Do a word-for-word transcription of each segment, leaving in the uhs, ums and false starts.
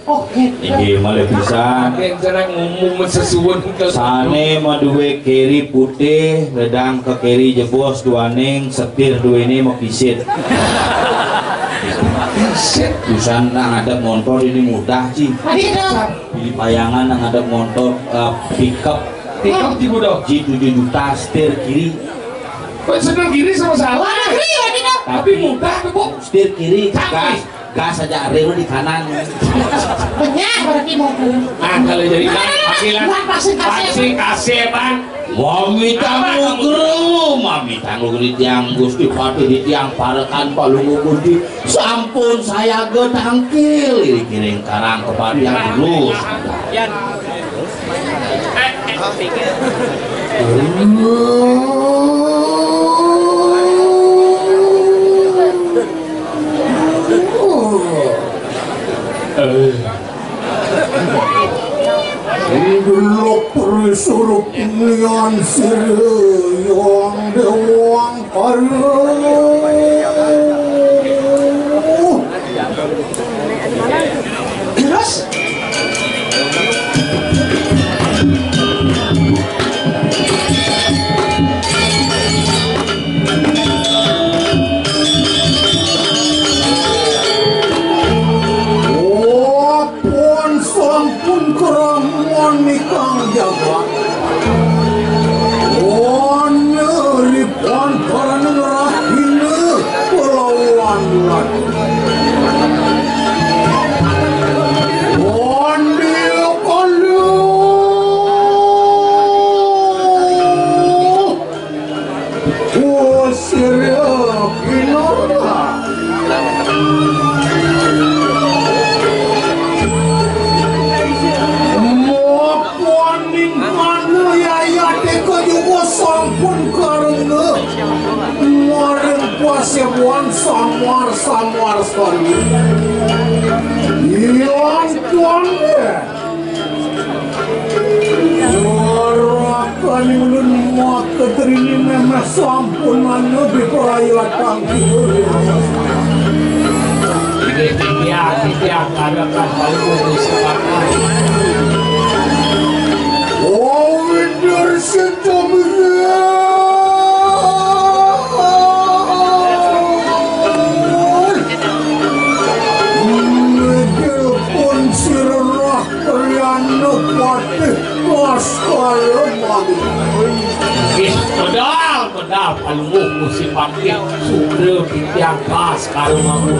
Oh, gitu. Inggih, malih pisan. Yang cara ngomong sesuwun ke sane maduwe keri putih, ledang ke keri jebos duaning setir duwene mekisit. Kisit. Pisan nang ada motor ini mudah, Ci. Tadi itu. Pilih payangan nang ada motor, eh, pickup. Pickup di budak. Ji tujuh juta, setir kiri. Kok setir kiri sama salah? Wah, negeri ya, tidak. Tapi mudah tuh, Bu. Setir kiri, tapi gas. Gas aja rem di kanan. Benyah berarti mau ke. Nah, kalau jadi kan, panggilan. Buat vaksin kasih. Vaksin kasih, Bang. Mami tanggung guru, mami tanggung di tiang Gusti Patih, di tiang parekan Palungguh Gusti. Sampun saya ge tangkil, kiring karang kepadian terus. Gelok perisurup nian sireyang dewang aduh. Terus? Wah, pun sampun keraman nikang jagat. Wana ripan paraneng rahina kelawan lati. Wandi kalu. Usir Pinurba. Mapaning manuyaya teka juga sampun karena maring pasebuan samar-samar sali. Ilang tuan deh. Warakaning ulun maka terini memeh sampun anu diperayatang. Ini titiang, titiang, ada kan paling kudu sepakat. Oh, Winder Situmorang. Winder pun sirah Riana Patih Baskara Mangku. Ih, pedal, pedal, Palungguh Gusti Patih, Sudra Titiang Baskara Mangku.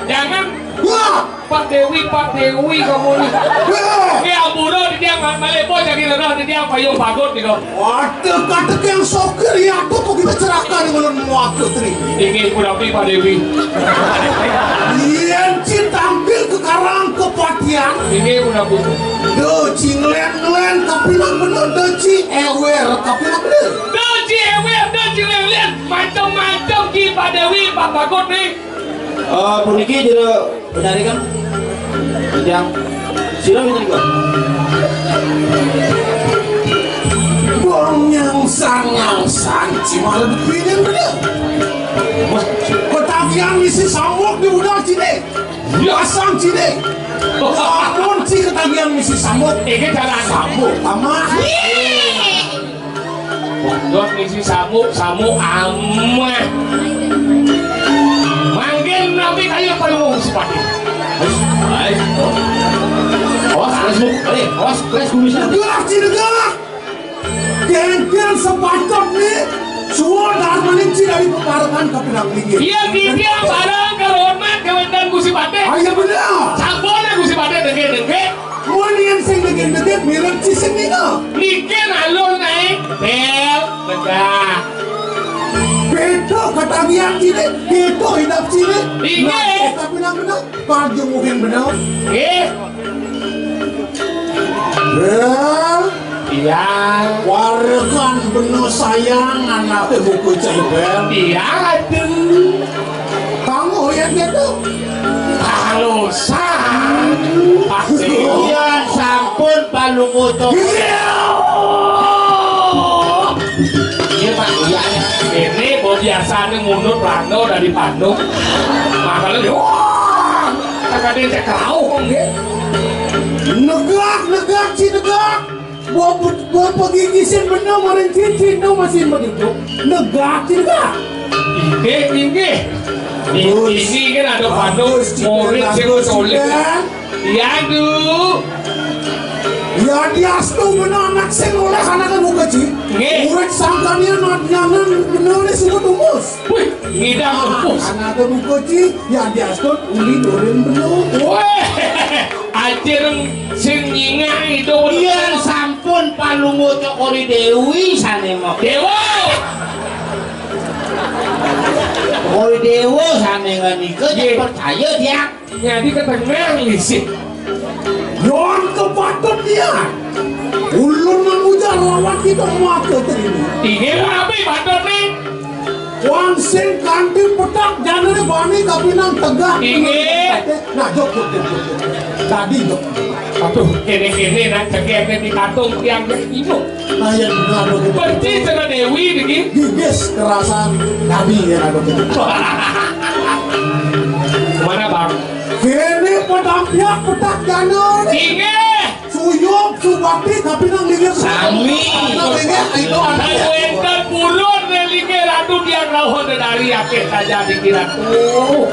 Jangan. Wah! Pak Dewi, Pak Dewi, kamu nih. Wah! Ini ampura di tiang ma-, malih bocah kira roh di tiang payung bagot gitu. Waduh, kata yang sokir ya, aku tuh kita cerahkan dengan muaka teri. Ini purapi Pak Dewi. Yen ci tampil ke karang kepatian. Ini purapi. Duh, ci nglen-nglen, tapi nak bener, duh, ci ewer, tapi nak bener. Duh, ci ewer, duh, ci nglen-nglen. Macam-macam ci Pak Dewi, Pak Bagot nih. Eh, puniki jero benari kan? Yang sira pinten kok? Bong yang sangang sanci malah dipinjam bener. Wah, ketagihan misi sambok di budal cini. Ya sang cini. Ampun ci ketagihan misi sambok. Iki jalan sambok. Tamat. Bondot ngisi samuk, samuk amah. Mangkin napi kaya Palungguh Gusti Patih. Wis, baik. Awas, wis, Bu. Eh, awas, wis, Bu, bisa. Degah, ci degah. Genggen sepatut nih. Suwa darmaning Sing dari peparengan ka pinanglinggih. Iya, kita bareng karo hormat kawéntenan Gusti Patih. Ayo bener. Sampun Gusti Patih dengke-dengke. Mun yén sing dengke-dengke mireng ci sing ninga. Niki alun naik. Bel, bedah. Béda ketagihan cilik, béda hidap cilik. Inggih. Nah, tapi nang bener, panjang mungkin bener. Nggih. Bel. Iya. Warekan beno sayang anake buku cai, Bel. Iya, aduh. Kamu ya gitu. Kalau sang pasti. Iya, sampun Palungguh to. Iya. Iya, Pak. Iya. Ini mau biasanya mundur Belanda dari Bandung. Makanya, wah, tak ada yang cek kau, nggih. Negak, negak, ci negak. Bawa, bawa pergi ngisin bener, maring cincin, no, masih begitu. Negak, ci negak. Inggih, inggih. Bagus. Ini kan ada Bandung, bagus, ci murid negak, sing bagus, solid. Ci negak. Iya, Du. Ya, diastu bener anak sing oleh anaknya buka, ci. Nggih. Murid sangkanya nyangan bener oleh suku tumus. Wih, ngidang tumus. Anaknya buka, ci. Ya, diastu uli doren bener. Wih, ajeng sing nyingak itu. Iya, sampun Palungguh Cokori Dewi sane mok. Dewa. Cokori Dewa sane ngenika. Nggih. Percaya dia. Nyadi ketengah lisik. Yon kepatut dia. Ulun nang ujar lawan kita maka terima. Inggih, rapi patut nih. Wong sing kanthi petak janane bani kapinang tegak. Inggih. Nah, jok, jok, jok, jok. Tadi, jok. Aduh, kene-kene nak cekene di patung tiang ino. Nah, yang benar begitu. Persis sama Dewi niki. Gigis kerasan kami yang ada begitu. Mana, Bang? Kene petak piak petak janur. Inggih. Suyup subakti tapi nang linggir. Sami. Nang linggir itu ada. Nang wénten pulun nang linggir ratu tiang rauh dedari akeh saja dikira. Oh.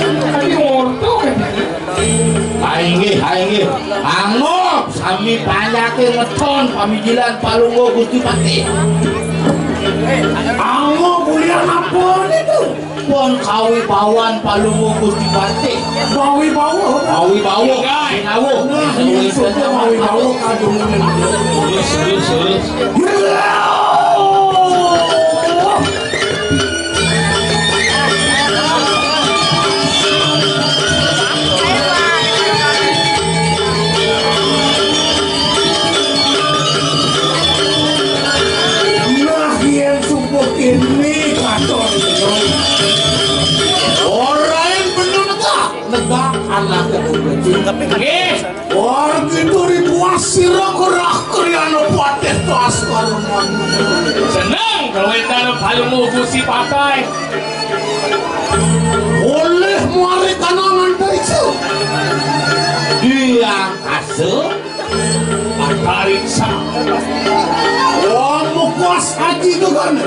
Tadi orto kan. Inggih, inggih. Anggok, sami panyake ngeton pamijilan Palungguh Gusti Patih. Anggok, kuliah apa itu? Pon kawibawan Palungguh Gusti Patih. Kawibawa. Kawibawa. Enggak. Sinawu. Nah, iya, sudah kawibawa kadung. Terus, terus, terus. Nah, yen subuh kene katon. Ora yang bener negak, negak anak. Nggih. Wah, gitu ribuan sira kerah kriana patih tas karuman. Seneng kawéntenan Palungguh Gusti Patih. Oleh muari kanangan desa. Diang asa. Antariksa. Wong mukas aji gegane.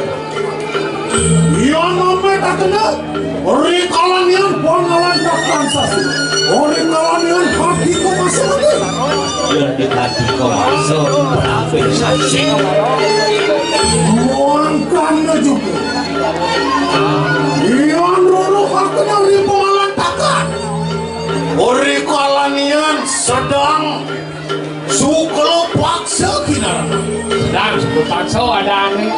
Iya nambe tatene. Ori kalanian pon ngalantak tansasi. Ori kalanian hati kok masuk lagi. Yen dikati kok masuk, berapa saksi? Wong kana juga. Iya roro hakene ri pengalantakan. Ori kalanian sedang Sukla paksa kinarana. Sedang sukla paksa adané.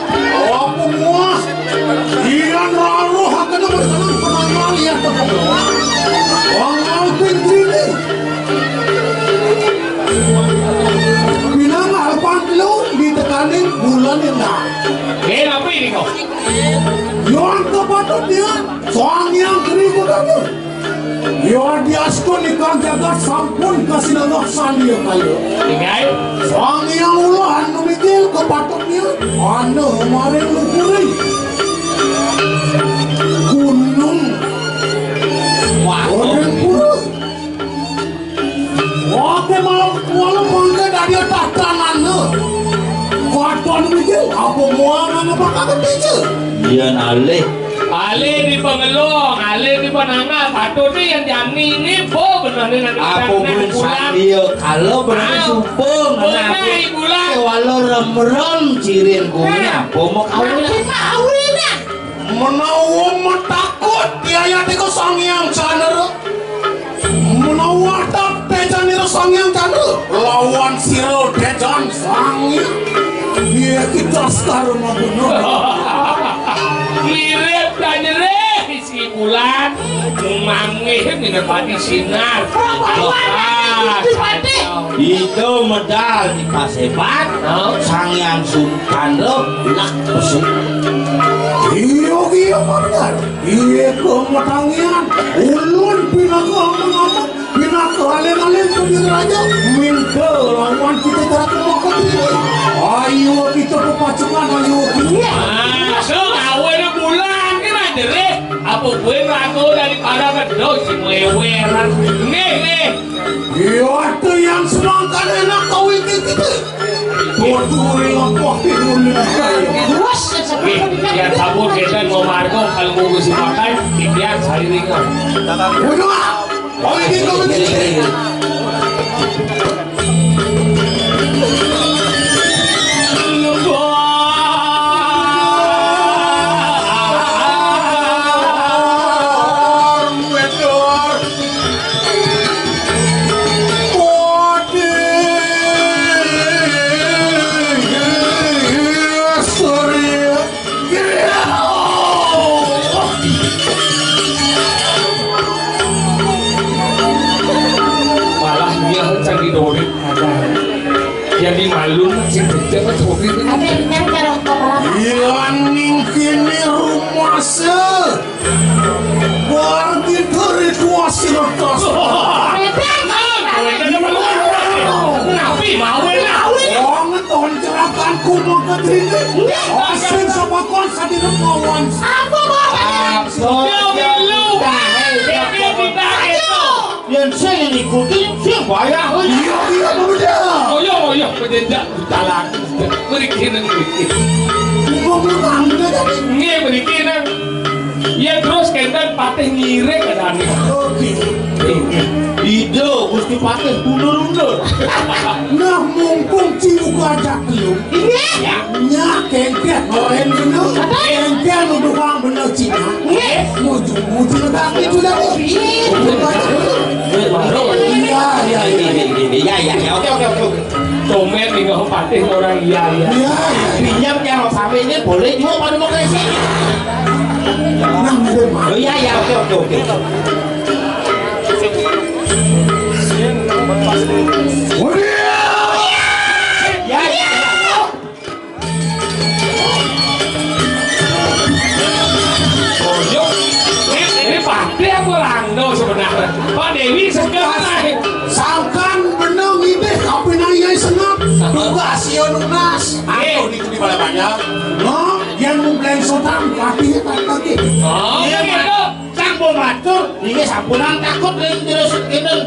Apa muah? Iyan rauh hakana berkenan penanggal ya tepuk. Wong alpin sini. Pinanggal pantlu di tekaning bulan endah. Nggih, napi nika? Yon kepatut niat, Sang Hyang Tri Gudana. Yadiastun ingkang jagat sampun kasinanggah sandia kaya. Inggih. Sang Hyang Uluh anu mijil kapatutnya ana maring lukuri. Gunung. Wah. Gunung pura. Wate malam kuala pangka dadi tatanana. Katon mijil apa muang ana bakal keteja. Iya nalih. Alih di pangelong, alih di panangal, patutné yén jani né, bo, benerné nanti apa bulan. Satria, kalau benerné supung, bener, nah, bulan. Walau remrem cirin kuwi apa mau kawin? Tapi kawinan. Menawa matakut, yayat iku Sang Hyang Candra. Menawa tak tejanira Sang Hyang Candra lawan sira tejan Sang Hyang. Iya kita sekarang mau bunuh. Mirip ta nyerih isi bulan. Manggih minepati sinar. Itu medal di paseban. Sang Hyang Candra nak besik. Iya iya bener. Iya kemetangian. Ulun pinaka ngomong pinaka alih-alih ke raja. Minta lawan kita terhadap mokot ini. Ayo kita kepacengan ayo. Iya. Masuk awal bulan ini mah jerih. Apa gue ngaku daripada wedhus sing leweran. Nggih, nggih. Iya, ada yang senangkan enak kau iki gitu. Waduh, repot ini. Terus, ya, sabur kita mau marco kalau mau gue makan, ikhtiar sari ringan. Waduh, kau iki kau iki. Malah dia cang di dorit ada. Yang di malun sing becek apa cobi itu. Ada yang nyang karo kepala. Iya ning kene rumase. Wargi dari dua sirotos. Bebek. Nabi mau. Wong ton cerakan kumo kedrine. Asin sama kon sadire kawan. Apa mau? Apa? Yo, yo, yo. Ayo. Yén sing ngikuti sing bayar. Iya iya pemuda. Oh iya oh iya pemuda. Talang. Mriki nang mriki. Ngomong anu tadi. Nggih mriki nang. Ya terus kenten patih ngiring kadane. Oke. Ida Gusti Patih mundur-mundur. Nah mumpung ciwuku ajak telu. Iya. Nyak kengkeh ngoren dulu. Kengkeh nuduh wong bener Cina. Nggih. Muju-muju tapi sudah. Iya. Iya iya iya iya iya iya oke oke oke. Tumben nih kok patih orang iya iya. Iya iya. Pinjam yang sampai ini boleh juga pada mau kasih. Oh iya iya oke oke oke. Iya iya. Ini, ini pati apa rando sebenarnya? Pak Dewi sekarang. Sangkan bener ngidih tapi nang yai senap. Tugas yo nunas. Aku di di bala banyak. No, yang mau beleng sotan, hatinya tak lagi. Oh, iya, gitu. Sampun matur, inggih sampunang takut ring terus kinten.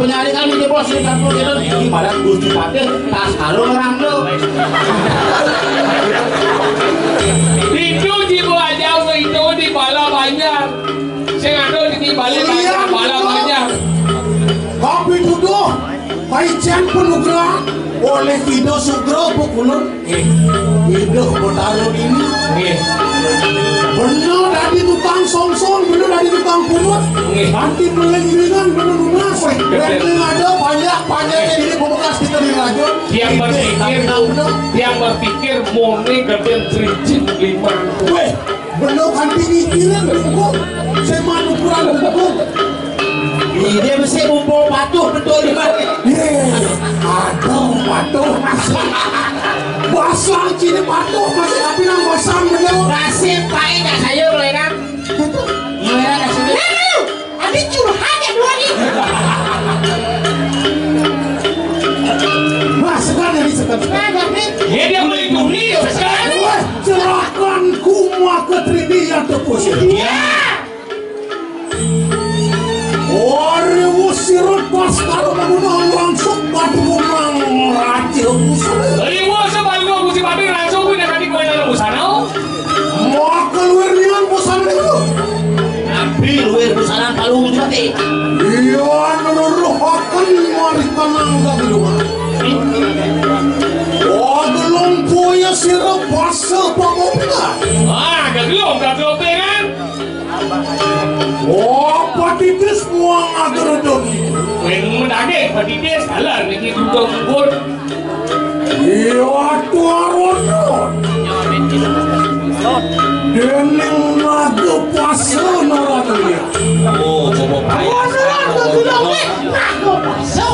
Penyarikan inggih bos ring sampun kinten. Iki malah Gusti Patih tas karo ngerando. Itu jiwa aja itu di bala banjar. Sing ado di bala banjar, bala banjar. Kopi tuduh, paicen penugrahan oleh Ida Sugra Pukulun. Nggih. Hidup bertaruh ini. Nggih. Bener tadi tukang songsong, bener tadi tukang pungut. Nggih. Nanti melenggiringan bener lunas. Weh, bener. Bener ada banyak, banyak yang ini bekas kita di raja. Tiang berpikir, tiang berpikir mone gedeng trijin lima. Weh, bener kanthi ngikirin bungkuk. Sing manukuran bungkuk. Ini mesti mumpung patuh betul di mana? Ye, aduh patuh masih. Basang cini patuh masih tapi nang basang bener. Nasib pakai tak sayur leran. Leran nasib. Lalu, habis curhat ya dua nih. Wah, sekarang jadi sekarang. Nah, David. Ya dia melindungi sekarang. Wah, serahkan kuma ke Trini yang tepus. Iya. Ora wis sirut pas karo pembunuhan langsung batu rumang raja Pusri. Riwa sebalik Gusti Patih langsung pindah kaki kowe dalam busana. Maka luwirnya Sira basa pamopingan. Ah, gaglong, gaglong kan? Oh, patitis muang ageredon. Wéng medaging, patitis, alah, niki duda kubur. Iya, tuarono. Déning naga pasa Narada. Oh, coba payah. Naga pasa.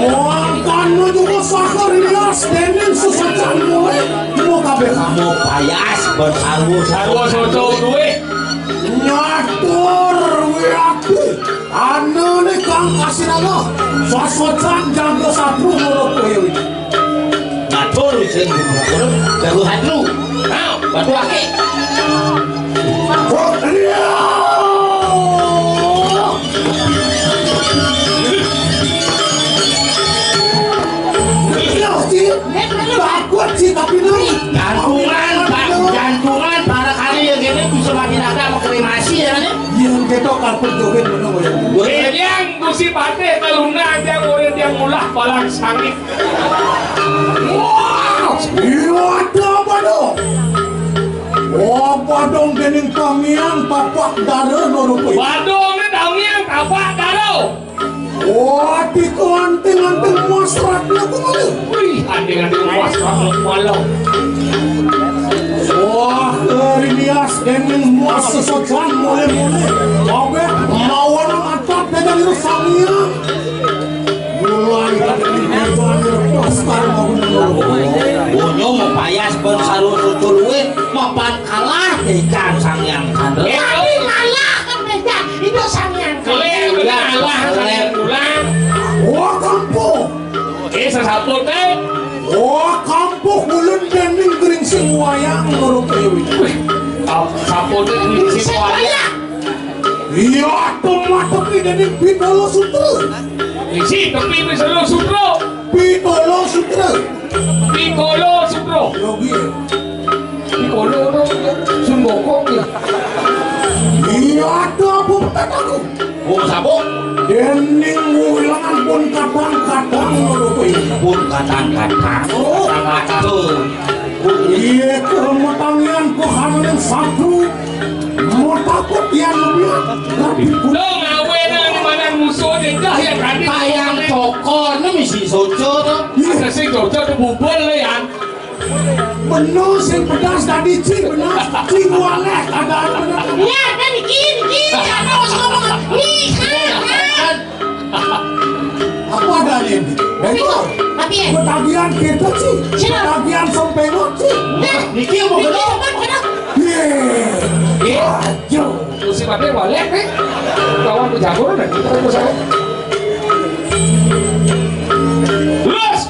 Mangkana juga Sakarias déning sesecan mulih mau kabéh. Mau payas bersarwa sarwa soco duwe. Nyatur wiakti anané kang kasirana. Sesecan jaga satru loro kowe iki. Ngatur sing jago hatru. Nah, batu akik. Iya. Iya, Ci. Bagus, Ci, tapi lu. Jantungan, Pak. Jantungan, para kali yang ini bisa mati rata sama kremasi ya, nih. Yang ketok karpet joget bener, ya. Gue yang Gusti Patih kaluna aja murid yang mulah palang sangit. Wah, iya, ada apa dong? Wah, apa dong, dening tangiang tapak dara loro kuwi? Waduh, ini tangiang tapak dara. Wah, diku anting-anting mas ratna ku malu. Wih, anting-anting mas ratna ku malu. Wah, kerias dening mas sesojan mulai-mulai. Oke, mawon atap dengan sangiang. Mulai dari Eva lepas karma. Bono mapayas pun sarwa sucu luwih mapan kalah ikan Sang Hyang Candra. Tapi kalah kan beda. Itu Sang Hyang Candra. Iya, kalah Sang Hyang Candra. Wah, kampuh. Eh, sesaput, eh. Wah, kampuh ulun dening gering sing wayang loro kewi. Wih, saput gering sing wayang. Iya, tuh matepi dening Pitolo Sutra. Isi tepi Pitolo Sutra. Pitolo Sutra. Pitolo Sutra. Yo, iya. Pitolo no, sun bokong ya. Iya, ada apa petak aku? Wong sabuk. Dening wilangan pun kadang-kadang ngono kuwi. Pun kadang-kadang. Oh. Kadang-kadang. Iya, kehormatan yang kehadiran satu. Mau takut yang lebih. Tapi lo ngawe nang mana musuh aja dah ya tadi. Kayang toko, ini mesti soco tuh. Iya. Ada sing soco tuh bubur lo ya. Bener sing pedas tadi, Ci, bener. Ci, boleh, ada bener. Ya, kan gini, gini, ada usah ngomong. Nih, kan, kan. Apa ada ini? Betul. Tapi ya. Ketagihan kita, Ci. Siapa? Ketagihan sempewot, Ci. Nah, niki yang mau niki bener. Apa, kenapa? Iya. Iya. Aduh. Terus si Made balik, nih. Lawan pejago, kan, kita ke sana. Terus.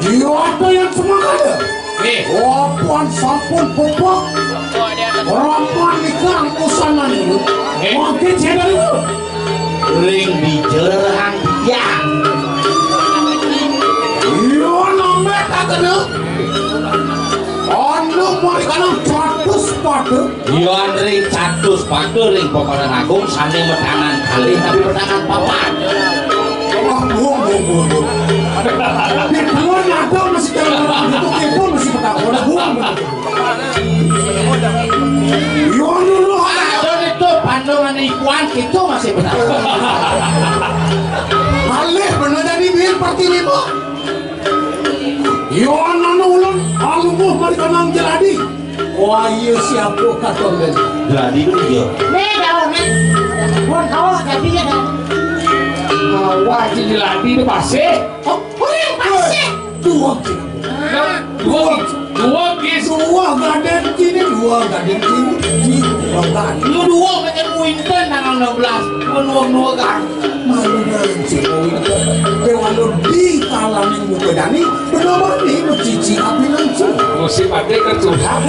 Iya, ada yang semangat ya? Nih. Oh, puan sampun pupuk. Orang puan nikah usanan itu. Nih. Makin channel itu. Ring bijerang ya. Iya, nambah tak kena. Anu, mau ikan seratus pada. Iya, ring catus patuh ring Peparan Agung sané metangan kalih tapi metangan papat. Wah, buang, buang, buang, buang. Di buang ada masih jalan itu, itu masih petak. Wah, buang, buang. Iya, dulu ada. Ada itu pandangan ikuan itu masih petak. Alih bener jadi biar pertiwi, Bu. Iya, anu ulun alungguh mari kanang jeladi. Wah, iya siapa katon ben. Jeladi itu iya. Beda, men. Pun tahu tapi ya dah. Awak si jeladi itu pasih. Oh, orang pasih. Dua jeladi. Dua, dua gis. Dua gaden sini, dua gaden sini. Dua gaden. Lu dua macam Winton tanggal enam belas. Dua, dua, dua gaden. Malu ngancing, oh, ini. Dewa lo di kalaning muka dani, benar ni, mecici api langsung. Musim ada ke curhat.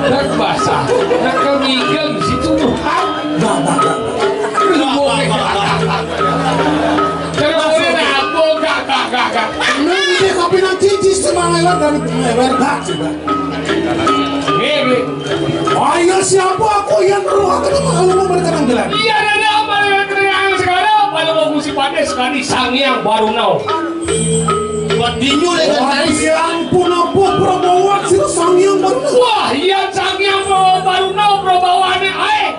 Dan basah. Dan kau ngigal di situ curhat. Gak, gak, gak. Terus boleh nak apa? Gak, gak, gak, gak. Nah, ini kopi nang cici semangat lewat dari lebar gak sudah. Nggih, nggih. Ayo siapa aku yang roh aku tuh kalau mau mereka nang jalan. Iya, ada apa dengan sekarang? Kalau mau musim panas sekali, Sang Hyang Barunau. Buat dinyu legendaris. Ya ampun, apa prabawan sira Sang Hyang Baruna? Wah, iya Sang Hyang Baruna prabawane ae.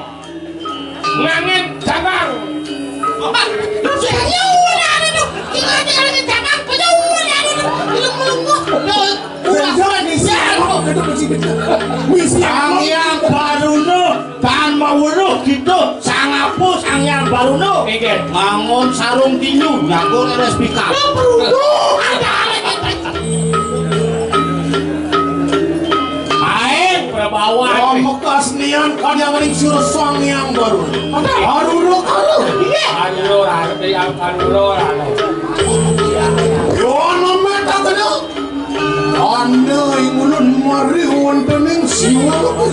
Ngangen jangang. Apa? Terus ya, ya udah, ada tuh. Tinggal, tinggal di jangang, ya udah, ada tuh. Belum, belum, belum. Udah, udah, udah, udah. Wis, Sang Hyang Baruna, tan maweruh gitu, sangapu Sang Hyang Baruna. Nggih. Ngangon sarung tinju, nyakur R S P K. Lho, Baruna, ada arek. Ae, prabawan. Pamekas nian kadang ring sira Sang Hyang Baruna. Baruna karo. Iya. Baruna, Baruna, Baruna. Yo, nama tak kenal. Anda ing ulun mari wonten ing Siwa Loka.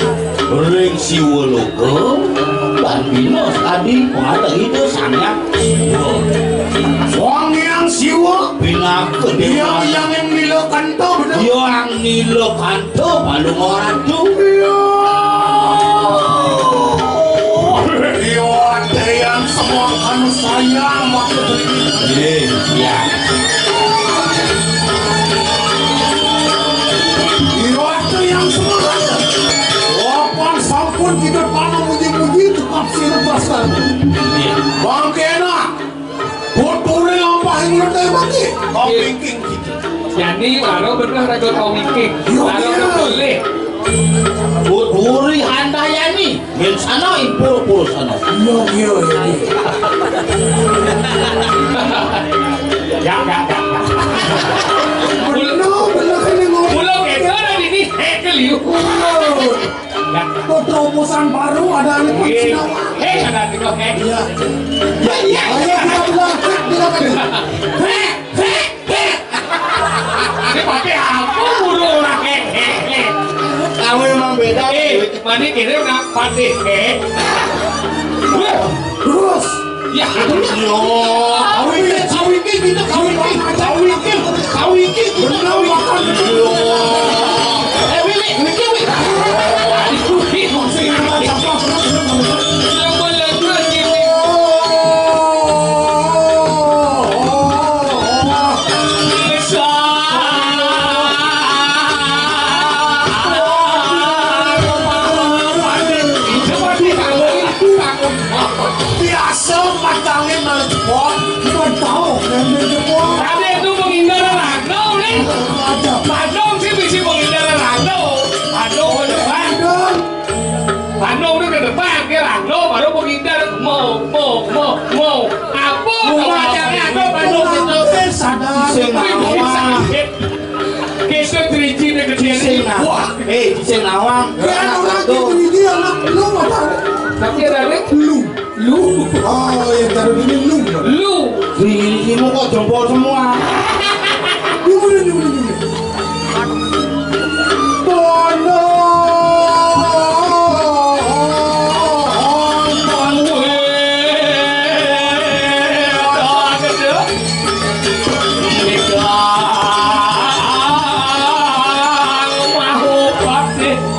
Ring Siwa Loka, lan bina sakadi pangatah Ida Sang Hyang Siwa. Sang Hyang Siwa, pinaka Hyang, Hyang Nilakanta, bener? Hyang Nilakanta, Palungguh Ratu. Iya. Iya, ada yang semua kan sayang waktu beri. Iya, iya. Iwate yang semangat. Wapan sampun tidak tanam muji-muji tukang sini pasar. Iya. Bangkena. Putune lampah ing lete mati. Kau thinking gitu. Yani, karo bener raga kau thinking. Iya, karo iya. Boleh. Puturi Handayani. Mensana impur purusana. Iya, iya, iya, iya. Ya, ya, ya, ya. Bener, bener ini ngomong. Pulau Keto dan ini, eh, keliu. Ya. Tuh, terobosan baru ada anak Nggih. Cina. Eh, ada anak, eh. Iya. Ya, ya. Ayo kita bilang, kita bilang. Heh, heh, heh. Ini pakai apa burung orang, heh, heh, heh. Kamu memang beda. Eh, mani kira nak pakai, heh. Terus. Ya, aduh. Yo. Kawike, kawike, kita kawike, kawike, kawike, kita kawike. Yo. Eh, Willy, Willy, Willy. Aduh, Willy. Yang mana tuh, Willy? Besar. Biasa pacangé malah jebol. Bukan tahu, ngambil jebol. Tapi itu menghindar rano, nih. Ada. Padong sih bisa menghindar rano. Padong ke depan. Padong. Padong itu ke depan, ke rano, baru menghindar. Mau, mau, mau, mau. Apa? Mau kalau macamnya ada, Padong itu. Sadar. Sing nawang. Kita terinci deh kecil. Sing nawang. Wah. Eh, sing nawang. Ya, orang itu ini anak lu, apa? Tapi ada, Rik? Lu. Lu. Oh, yang taruh ini lu. Lu. Di sini kok jempol semua. Ini, ini, ini, ini. Bondo.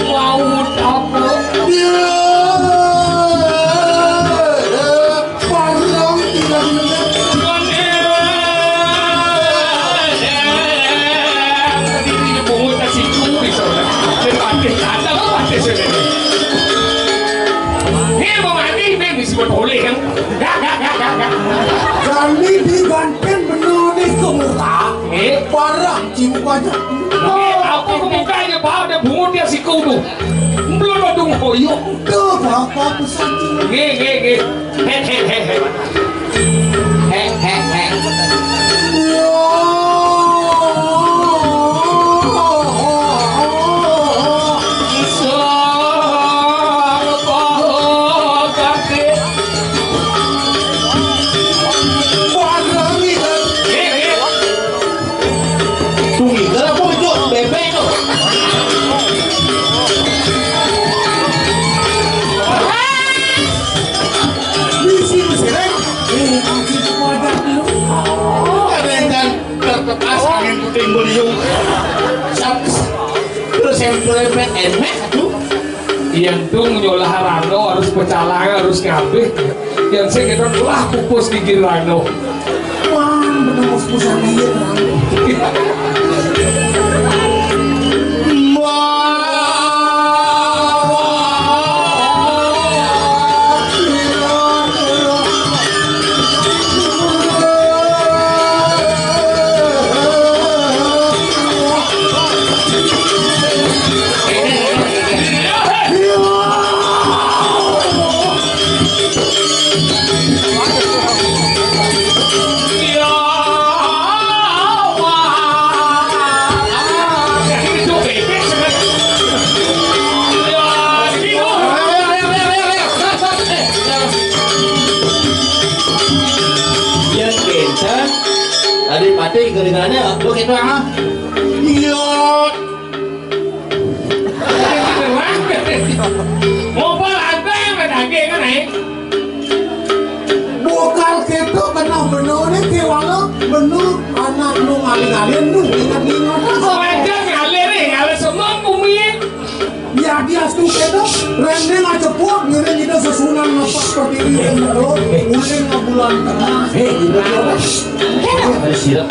Mau tapa. Parang tidak mendengar. Ini mau mati, ini disebut oleh kan? Kami diganten benar nih ke muka. Eh? Parang cium banyak. Eh, apa ke mukanya, Pak? Ada bungut ya siku tuh. Belum ada ngoyok. Tuh, Bapak pesan. Nggih, nggih, nggih. Hek, hek, hek, hek. Hek, hek, hek. Hek, hek. Tunggal apa itu? Bebek tuh. Misi, misi, Rek. Eh, masih wajar lu. Ada yang kan terkepas angin puting beliung. Sap-, terus yang bebek emek tuh. Yang tuh nyolah rano harus pecalang, harus ngabih. Yang saya kira lah pupus gigi rano. Wah, bener. Yén kénten, tadi pati geringané, lu kéto, ah? Iya. Ngobrol apa yang daging kan, eh? Bukan kéto, keneh bener né, kéwala bener anak nu ngaling-aling nu, inget-inget. Kok aja ngalir, eh, ngalir semua bumi. Ya, dia tuh kéto, rendeng aja kuat, ngiring kita sesunan ngepas seperti ini, uling bulan tengah. Hei, gimana? Ada silap.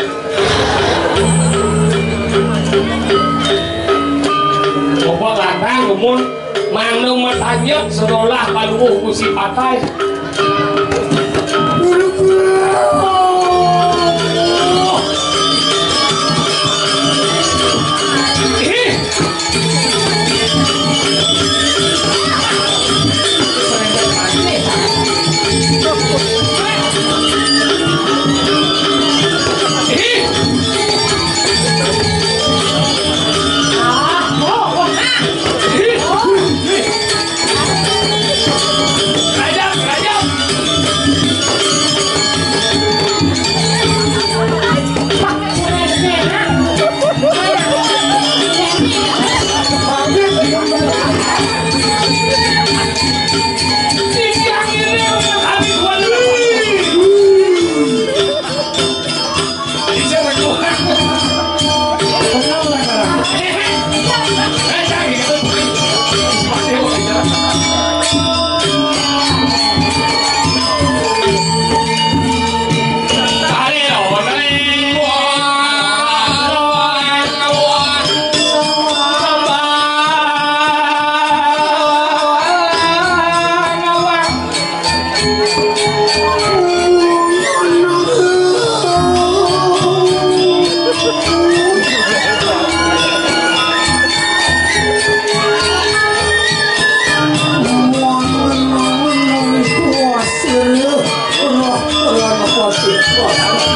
Coba gantang, gumun. Manu matanya sekolah paluh musi patai.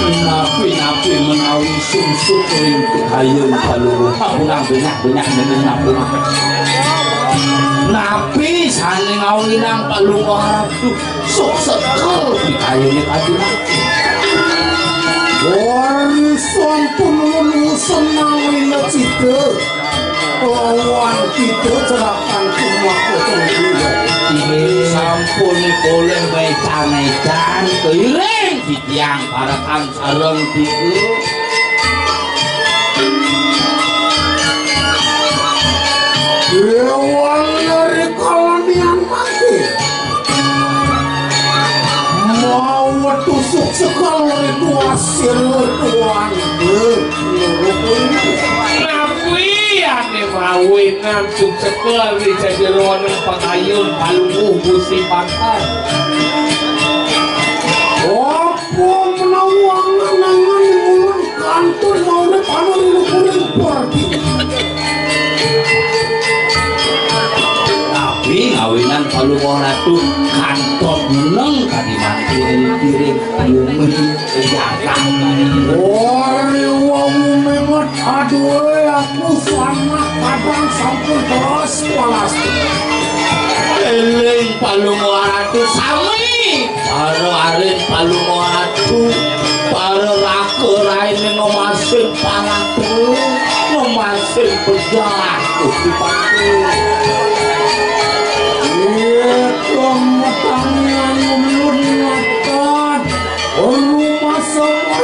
Napi-napi menawi sungsut ring kayun Palungguh. Apunang banyak-banyak nyeneng napi. Napi sané ngawinang Palungguh Ratu? Sok sekel pikayuné kadi napi. Warisan pun senang lila cita. Lawan kita cerakan kumaha tengku. Inggih, sampun polih mecan-mecan keiring titiang parekan sareng tiga. Lawan dari kalanian mati. Mau tusuk sekali tuas sirwa tuan. Napi ané mawinan suksekal di sajeroning pangayun Palungguh Gusti Pangkat? Apa menawi angan-angan di bulan kantun mau anu ring luhuring perdi. Tapi ngawinan Palungguh Ratu kantun meneng kadi mantu ring piring bumi jagat. Wari wau memet aduh aku sanak kadang sampun terus palas. Eling Palungguh Ratu sami. Para arit Palungguh Ratu, para raka rain ngemasing palatu, ngemasing pedah Gusti Patih. Iya, kemetangan ulun makan rumah sama.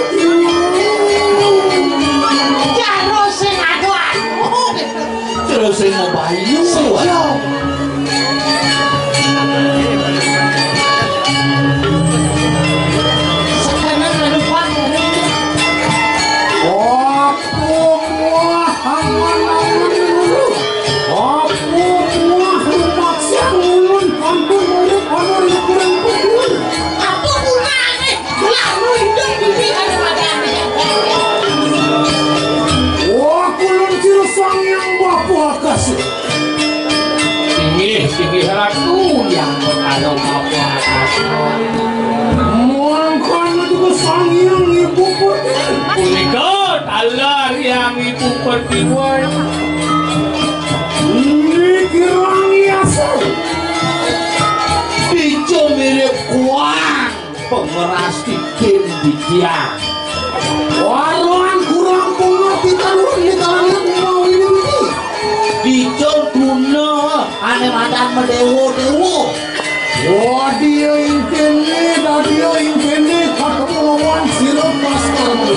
Jaro sing ado-ado. Terus sing mau bayu. Iya. Sekarang anu, Pak. Ratu yang berkala apa atas. Mangkana juga Sang Hyang Ibu Pertiwi. Punika taler Hyang Ibu Pertiwi. Niki kirang yasa. Dijo mirip kuang pemeras tikin didiang. Waruan kurang pengerti taruhan di kalangan mau ini ini. Dijo guna ane madan medewo-dewo. Wadiya ingkene, dadiya ingkene, ketemu lawan sira Baskara.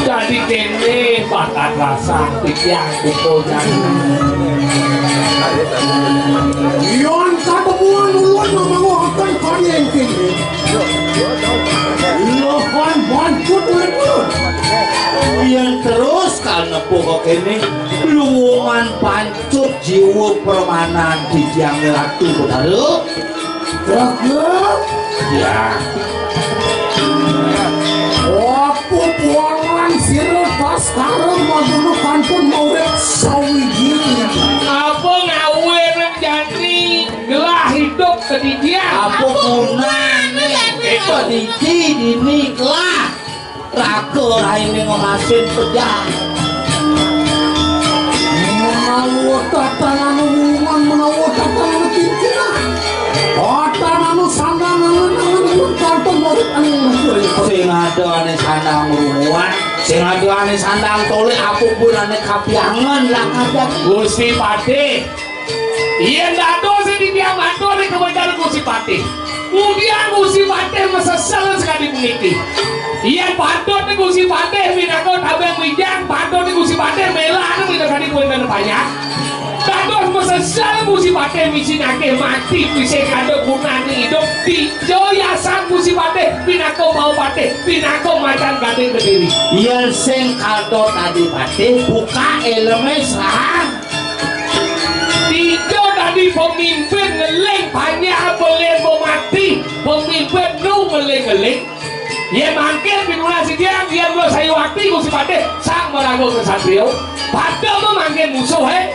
Dadi kene bakat rasa titiang kuto jani. Yon katemuan ulun mamawahaken kaya ingkene. Lohan bancut ulun. Yen terus kanepuh kene, luwungan pancut jiwa permanan titiang Ratu Betara. Raga? Ya. Apa puangan sira Baskara Maguna kantun maurip sawiji? Apa ngawin jani gelah hidup sedidian? Apa gunane itu diji dini gelah? Raga raine ngemasin pejah. Menawa tatanan hubungan, menawa tatanan pimpinan. Tatanan sandang angen-angen, kanton murid ane masuk. Sing ada ane sandang ruwet, sing ada ane sandang tolek, apa pun ane kapiangan lah kadang. Gusti Patih, yen dados sing titiang matur ring kawentar Gusti Patih. Kemudian Gusti Patih masesel sakadi puniki. Yen patut Gusti Patih minangka tabeng wijang, patut Gusti Patih melah minangka di kuwi panjang. Dados masesel Gusti Patih misi nagih mati, bisa kada gunane idup. Dija yasan Gusti Patih pinaka mau patih, pinaka macan gandeng kediri. Yen sing kada tadi patih, buka eleme serah. Dija dadi pemimpin ngeling banyak belen mau mati, pemimpin nu ngeling-ngeling. Yen mangkin pinunas sing yen lo sayu wakti Gusti Patih sang maraga kesatria. Pada mangkin musuh, he.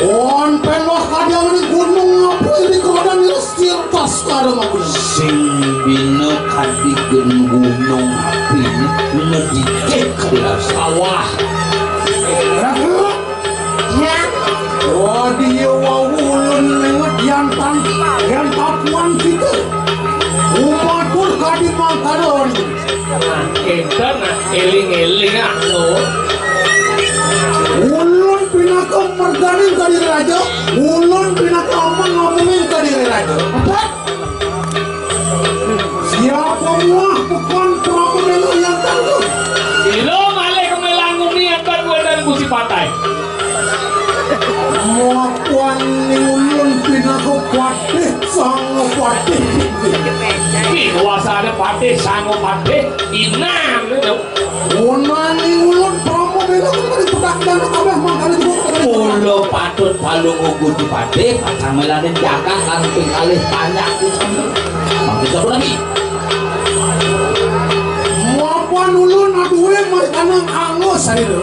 Wonten wah kadang di gunung apa ini kemudian sirtas karo maku sing bina kadi gen gunung api ini ngedikit kadi sawah. Ragu? Ya. Wadiya wau ulun lewat yantan, yan papuan kita. Umatur kadi mangkaron. Nah, enten, nah, eling-eling, ah, lo. Ulun pinaka merganing kadiri raja, ulun pinaka amang-amanging kadiri raja. Apa? Siapa muah bukan Prabu Delo yang tangguh? Ilo malih kemelang nguni akan kuedan Gusti Patai. Mapan ulun pinaka patih, sang patih. Ih, kuasane patih, sang patih, inang itu. Gunane ulun Prabu Delo kan tadi pedak dana kabeh mangkane juga. Mula patut palungu Gusti Patih, pacang melanin jagat lan ping kalih banyak di sana. Mangke coba lagi. Mapan ulun aduwe markanang angus hari itu.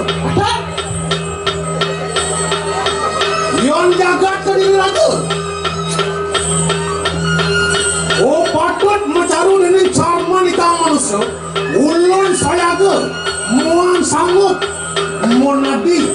Yon jagat kediri raja. Oh, patut macaru dening carman ikang manusa. Ulun sayaga muang sanggup monadi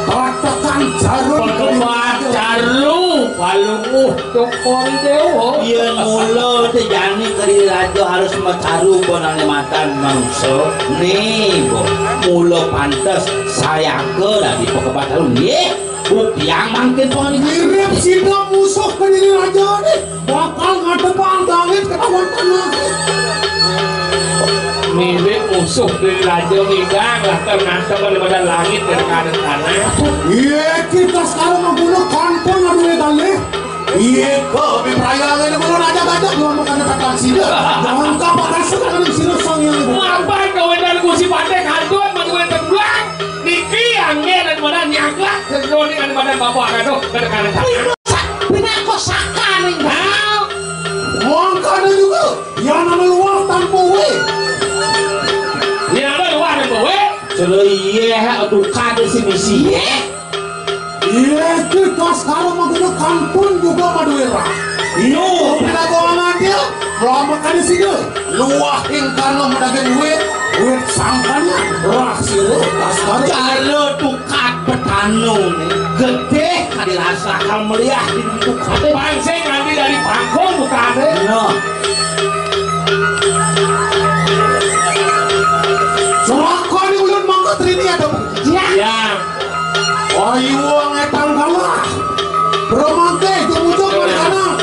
patakan caru. Pagawat caru, palunguh cokor dewa. Yen mula tejani kediri raja harus macaru bonane matan manusa. Nih, bo. Mula pantes sayaga dadi pagawat caru. Nggih. Buktiang mangkin panganing. Mirip sida musuh kediri raja nih. Bakal ngadepang langit ketahuan tanah. Mirip Suh di raja minggang lah, ternyata daripada langit dari kanan tanah. Iya, kita sekarang menggunakan pun ada dalih. Iya, kami perayaan ini belum ada gajah, belum makan kata sida. Jangan kau pakai suka dengan sida sang yang. Ngapain kau dan kursi pantai kantun, menurut terbang? Niki angin dan mana nyangklak, sesuai dengan badan bapak aduh, ke kanan tanah. Pina kau saka nih, Bang. Mangkana juga. Yang nama luah tanpa we. Yang nama luah tanpa we. Kalau iya, aduh, kada si misi. Iya, kita sekarang menggunakan pun juga maduera. Iya, kita bawa dia. Lama kada sini. Luah ingkana madagang wit. Wit sangkana. Rah sira, pas kada. Cara tukad petanu nih. Gede kada rasa akal meliah di tukad. Pansing nanti dari pangkung tukad. Nah. Celaka ni ulun mangkat rini ada. Ya. Ya. Ayo ngetang kalah. Romante jujur mana?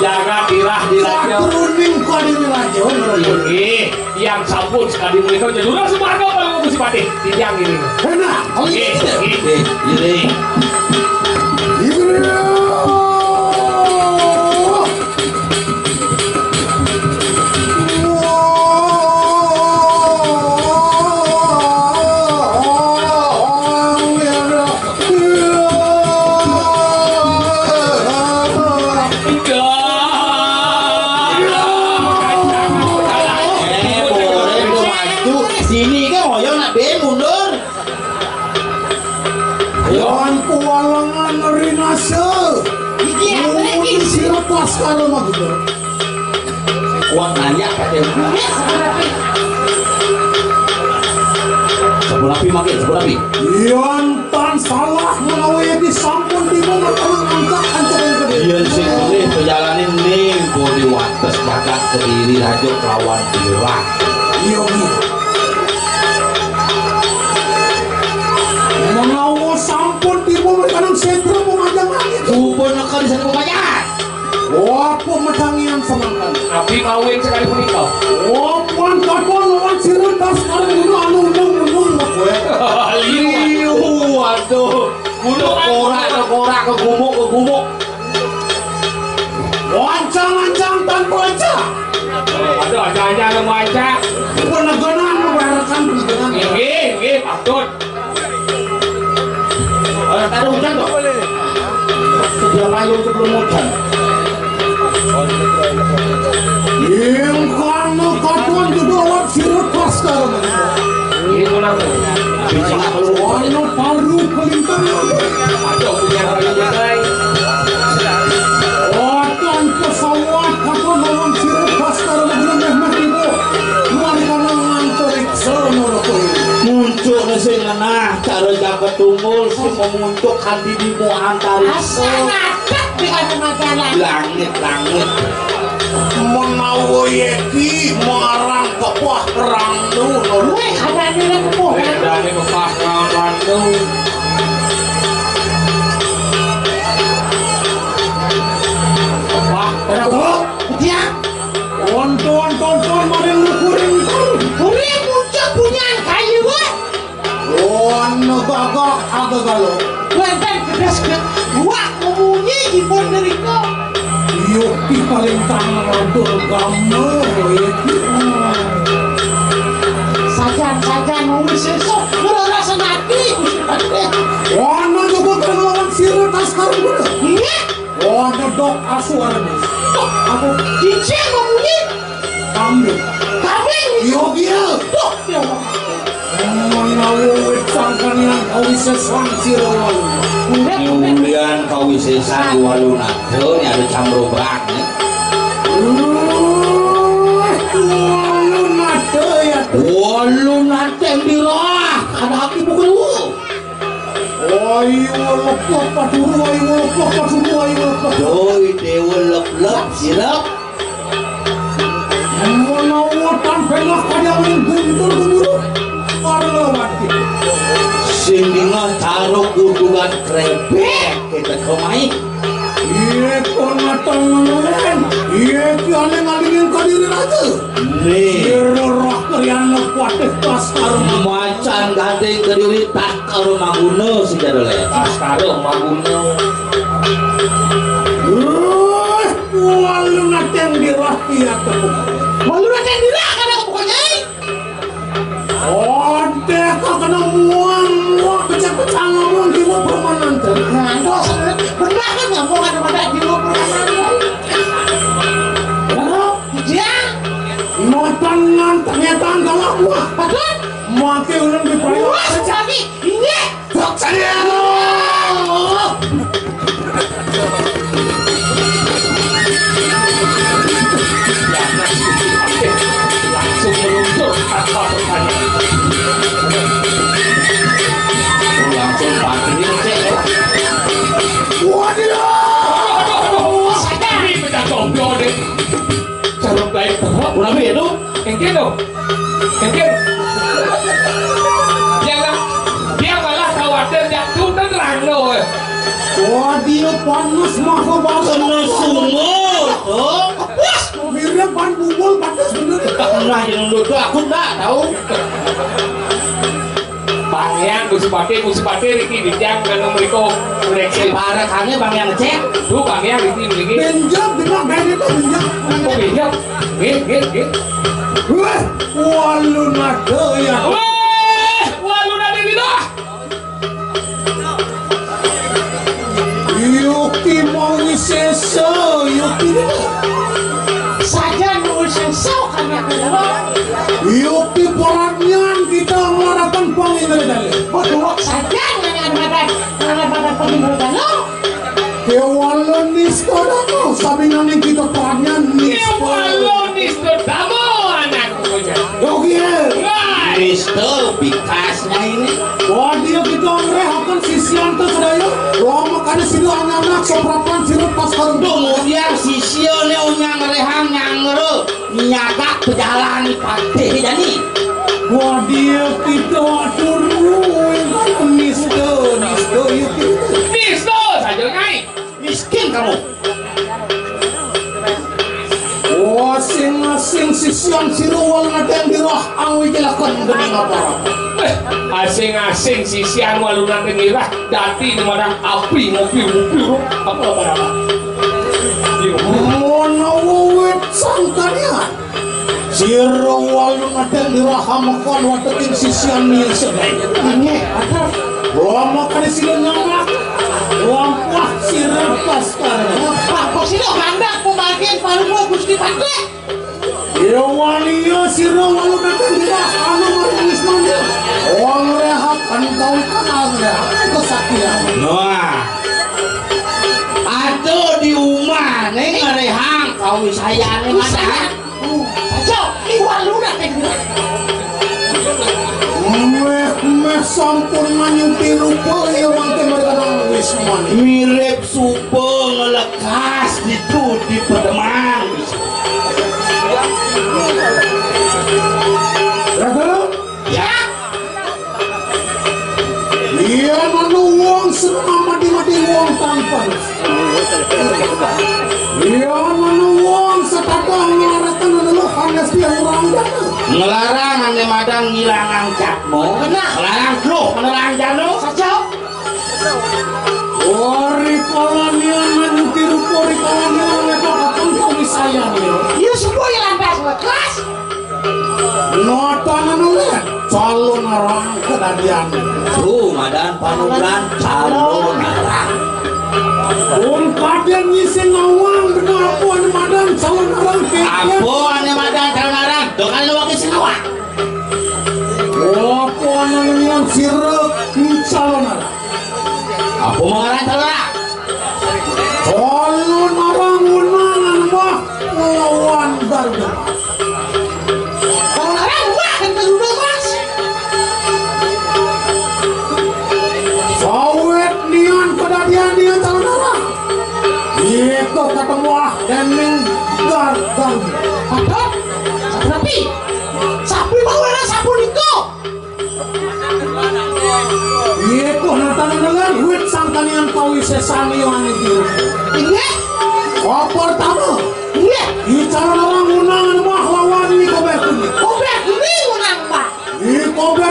Jaga tirah di raja. Satu runing kau di raja. Oke, yang sabun sekali mereka jadi udah semarga kalau mau si patih. Tiang ini. Enak. Oh iya. Ini. Ini. Sini kan ngoyo nak be mundur. Ayo. Wan kualangan rinase. Iki apa lagi? Sira pas kalau mah gitu. Kuat nanya katanya. Sepuluh api makin, sepuluh api. Ian tan salah menawi di sampun tiba berkenan angkat ancak yang gede. Ian sing boleh perjalanan nih, boleh wates bakat kediri raja kelawan dirah. Iya, Bu. Menawa sampun tiba mekaning sentra pemajangan itu. Coba neka di satu pemajangan. Wah, pemedangian semangkan. Tapi kawin sekali punika. Wah, puan kakon lawan sirun tas kali dulu anu undung-undung, Mas, weh. Liu, waduh. Bulu korak, korak, ke gumuk, ke gumuk. Wancang-wancang tanpa aja. Aduh, aja-aja ada wancang. Peneganan, mengharapkan peneganan. Nggih, nggih, patut. Orang taruh hujan kok. Sedia payung sebelum hujan. Yang kamu katuan juga awak sirut pas kalau. Ini kurang. Bisa keluar. Warna paru kelintang. Ada punya kayu besar. Wadah pesawat katuan awak sirut pas kalau belum meh meh tiba. Luar kanan nganterik sono rokok. Muncul sing ngenah, cara jaket tunggul, sing memuncuk kanthi di muang tari. Asal ngadeg di kacamata langit. Langit, langit. Menawa yeki marang kepah randu. Weh, ada nilai kepah. Ada nilai kepah randu. Kepah. Ada kepah. Dia. Tonton, tonton, mari lukurin. Kuring muncul punyan kayu, weh. Ono gagak aga galo. Wonten kedas ke wak memunyi ipun derika. Yukti paling tangan adol gambar. Sajan-sajan wong sesuk ngrasa ati. Ono juga kan lawan sira tas karung. Iya. Ono dok asu arep. Apa? Cicing memunyi. Kambing. Kambing. Yo dia. Tuh, ya Allah. Menawi wit sangkanian kawisesan sira walu. Kemudian kawisesan walu nado ni ada camrobak ni. Walu nado ya. Walu nado yang dirah. Ada hati bukan lu. Ayo lepok paduru, ayo lepok paduru, ayo lepok. Doi dewa lep-lep sirap. Menawa tan pengah kaya menduntur gumuru. Arlo mati. Sing dingah taruh kudugan krepek kita kemai. Iya kon matang ngelen. Iya ki ane ngalingin kadiri raja. Nih. Iya roh kerian Macan Gading Kediri tak karo maguna si jadole. Astara maguna. Wah, walu nateng dirah iya tepuk. Walu nateng dirah kana kepuka, Nyai. Odeh kena muang, muang pecah-pecah ngomong di muka permainan teh. Nah, dosa benar kan ngomong ada pada di muka permainan. Iya. Nonton ngan ternyata galak muah. Betul. Mati ulun di payung. Wah, sekali. Iya. Saya. Langsung meluncur tanpa pertanyaan. Langsung panggil, Cek. Waduh. Ini pecah jomblo, deh. Cara baik terus. Kurang ya, tuh. Engke, tuh. Engke. Dia lah, dia malah khawatir, dia tuh terang, tuh. Wah, dia panas, mah, kok panas. Kena sumur, tuh. Wah, akhirnya ban bubul panas bener. Pernah yang dulu tuh, aku nggak tahu. Pangean, Gusti Patih, Gusti Patih, Riki, Bijang, Gandeng, Riko, Reksi. Para kami Pangean cek. Tuh, Pangean, Riki, Riki. Benjam, benjam, benjam, benjam. Oh, benjam. Git, git, git. Wah, walu nada ya. Wah, walu nada di lah. Yukti mau wisesa, yukti. Saja mau wisesa, kami akan jawab. Yukti poratnya kita mengharapkan panggilan dari. Berdua saja dengan ada, dengan ada panggilan dari. Kewalo nista damo, sabi nang kita perannya nista. Kewalo nista damo, anakku. Oke. Right. Nista bikasnya ini. Wah, dia kita ngerehakan sisian tuh, sadaya. Wah, makanya sini anak-anak sopratan sini pas kalau kemudian sisiannya unyang rehang nyangre. Nyagak pejalan Patih jani. Wah, dia kita turun. Nista, nista, ya kita. Nista saja, Nyai. Miskin kamu. Masing-masing sisian sira wal ngadang dirah awi jelakan demi apa? Eh, asing-asing sisian walu nang ngira dadi marang api ngopi-ngopi ro. Apa apa apa? Iya. Menawa wit sangkanian. Sira walu ngadang dirah amakon wateking sisian ning sedaya. Nggih, atur. Lama kali sira nyamak. Lampah sira pas karo. Apa sira handak pembagian parupa Gusti Patih? Ya waliya sira walu dateng dina anu maring Wismanya. Wong rehat kan kau kan rehat kesaktian. Wah. Aduh di umah ning ngerehang kau sayane mana? Aja, iwak lunak ning. Meh, meh sampun manyuti rupa ya mangke mereka nang Wismanya. Mirip suba ngelekas ditu di pedeman. Raga? Ya. Iya, manu wong seneng mati-mati wong tampan. Iya, manu wong setata ngelaratan anu lo hanya setiap orang datang. Ngelarang ane madan ngilangan catmu. Benar. Ngelarang lu, ngelarang jano. Saja. Ori kolonial nanti rupa ori kolonial lepa katong kau misalnya nih. Iya, semua yang lantas lekas. Notanan oleh calon arang kedadian. Tuh, madan panuran calon arang. Wong kadang ngisi ngawang bener apa anu madan calon arang ke. Apa anu madan calon arang? Tuh kan lu wakil sing ngawang. Apa anu nang sira calon arang? Apa mengarang calon arang? Calon arang unangan bah lawan Garga. Calon arang bah yang terluda mas. Sawet nian kedadian nian calon arang. Itu ketemu ah dening Garga. Aduh, sapi. Sapi mau ada sapu niko. Iya, kok nonton dengan wit sangkanian pawi sesani yang itu. Iya. Apa pertama? Iya. Di calon arang unangan mah lawan ini kobek ini. Kobek ini unang, Pak. Di kobek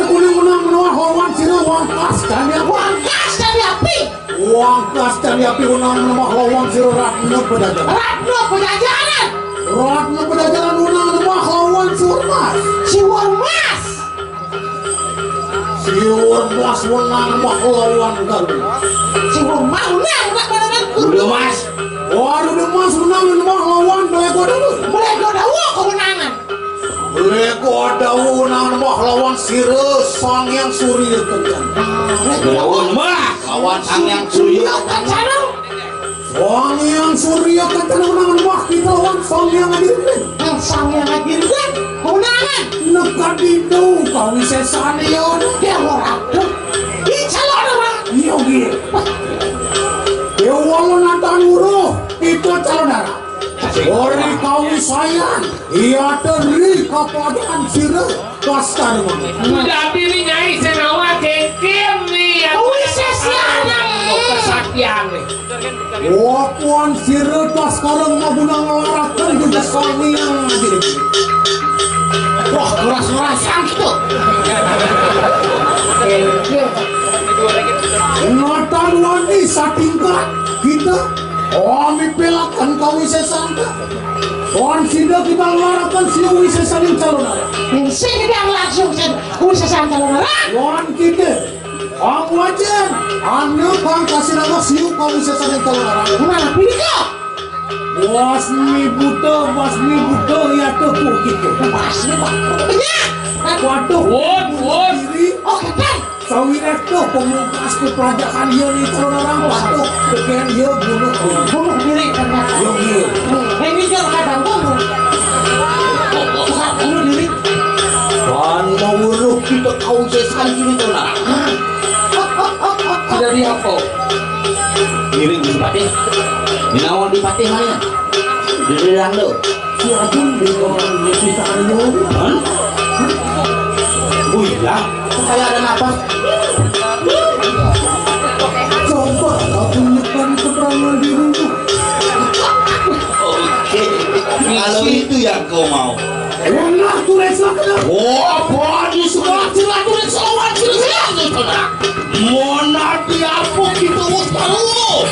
Candi Api. Wangkas Candi Api. Wangkas Candi Api wenang nembah lawan sira Ratna Pejajaran. Ratna Pejajaran. Ratna Pejajaran wenang nembah lawan Siwur Mas. Siwur Mas. Siwur Mas wenang nembah lawan Galuh. Siwur Mas wenang nembah lawan Galuh. Galuh Mas. Waduh, Galuh Mas wenang nembah lawan Blégo Dawa. Blégo Dawa kewenangan. Blégo Dawa wenang nembah lawan sira Sang Hyang Surya Kencana. Blégo Dawa nembah lawan Sang Hyang Surya Kencana. Sang Hyang Surya Kencana wenang nembah kita lawan Sang Hyang Aji Renggiang. Sang Hyang Aji Renggiang kewenangan. Nekad itu kawisésan ya. Ya ora. Di calon orang. Iya, iya. Déwa Lonatan Wuruh, kita calon darah. Ori kawisayan, iya teri kapadaan sira, kasta rumah. Sudah pilih Nyai Senawa kengken nih ya. Wis, siapa? Kesaktian nih. Wapuan sira tas karang maguna ngelarakan juga Sang Hyang Aji. Wah, keras-kerasan gitu. Natan wani satingkat kita. Kami pelakan kawisésan. Wan sida kita ngelarakan siu wisésan yang calon darah. Yang sing kita langsung sing wisésan calon darah. Wan kita. Ang wajan, anu kang kasih nama siu kamu sesaning kalararan. Nah, pilih kau. Wasmi buta, wasmi buta, ya tuh gitu. Wasmi buta. Ya. Waduh. Won, won. Diri. Oke, kan. Sawiréh tuh pemungkas ku pelajakan dia nih kalararan. Waduh, bukan dia bunuh. Bunuh diri ternyata. Yo, iya. Ini dia kadang bunuh. Bukan bunuh diri. Pan mawuruh kita kau sesan ini tuh nah. Sudah di apa? Ngiring di patih. Minawon di patih mana? Di dalam lo. Si Agung di orang di kita ayo. Hah? Oh iya, saya ada napas. Coba kau tunjukkan keterangan dirimu. Oke, kalau itu yang kau mau. Wah, tulis lah. Wah, apa di sebelah sila tulis lawan sila sila. Mona diapuk kita wis tahu.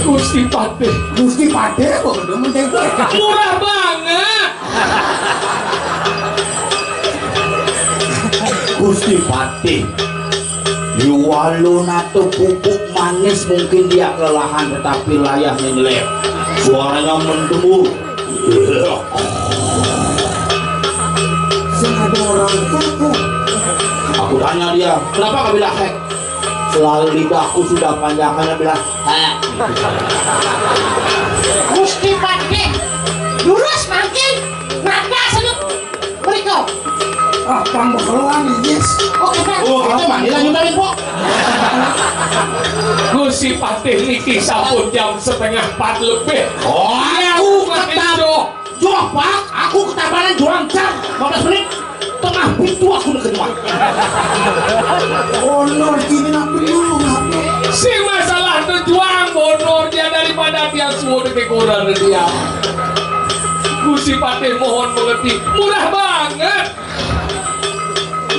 Gusti Patih. Gusti Patih apa gedung mencengkok? Murah banget. Gusti Patih, Yuwaluna tuh pupuk manis, mungkin dia kelelahan tetapi layah ngelep. Suaranya mendembur. Sing ada orang tuh. Aku tanya dia, kenapa kau bilang hek? Selalu lidahku sudah panjang, hanya bilang hek. Gusti Patih, lurus mangkin, nata senep. Mriko. Ah, pang bekeluan, yes. Oh, kita. Oh, kita manggil lanjut dari Pok. Gusti Patih niki sampun jam setengah empat lebih. Oh, aku ketap. Joh, Pak, aku ketabanan juang jam lima belas menit. Tengah pintu aku udah keluar. Honor kini nak bingung apa? Sing masalah tujuan honor dia daripada dia suruh ke kurang dia. Gusti Patih mohon mengerti. Murah banget.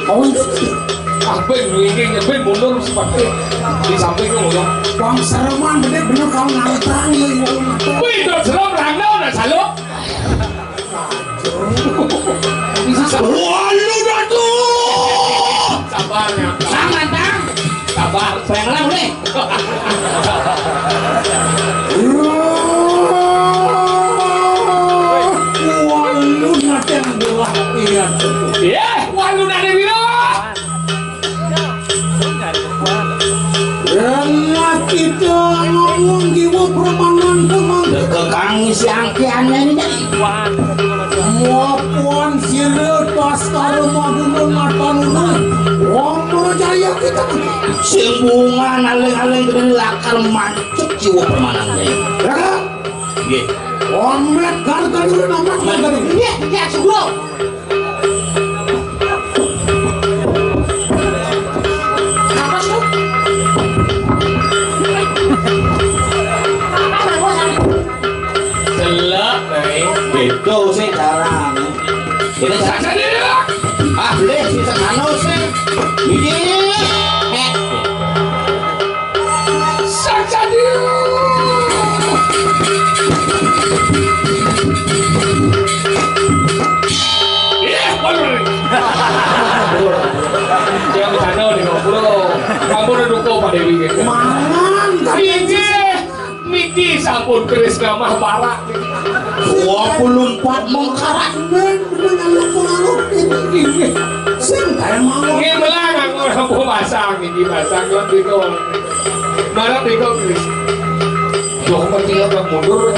Oh, itu sih. Ah, ben, ini, ben mundur si Patih. Di samping lo ya. Bang Sereman bener-bener kau nantang lo yang ngomong apa? Wih, itu serem, Rangga udah saluk. Bisa sabar. Walu, Datu. Sabar, ya. Sang nantang. Sabar. Pengen lah, boleh. Walu, nantang, bola. Iya. Iya, walu, nantang, biro. Enak kita ngomong jiwa permanan teman. Kekang siang kiannya ini. Mapuan sira tas karo magunun matan ulun. Wong percaya kita. Sing bunga aling-aling kena lakar mancuk jiwa permanan. Ya kan? Nggih. Omet garga dulu, omet garga dulu. Iya, iya, sebelum. Itu sih caranya. Kita saksa dia. Ah, boleh sih saksa sih. Iya. Saksa dia. Iya, bener. Yang sana di Bro. Kamu udah dukung Pak Dewi gitu. Mangan, tapi Iya. Niki sampun keris gamah barak. Dua puluh empat mengkarak. Bener, bener, ngaluk, ngaluk. Ini, ini. Sing kayak mau. Nggih, melah nganggo lampu basang, niki basang, kuwi beda. Barak beda, keris. Duh, mesti agak mundur.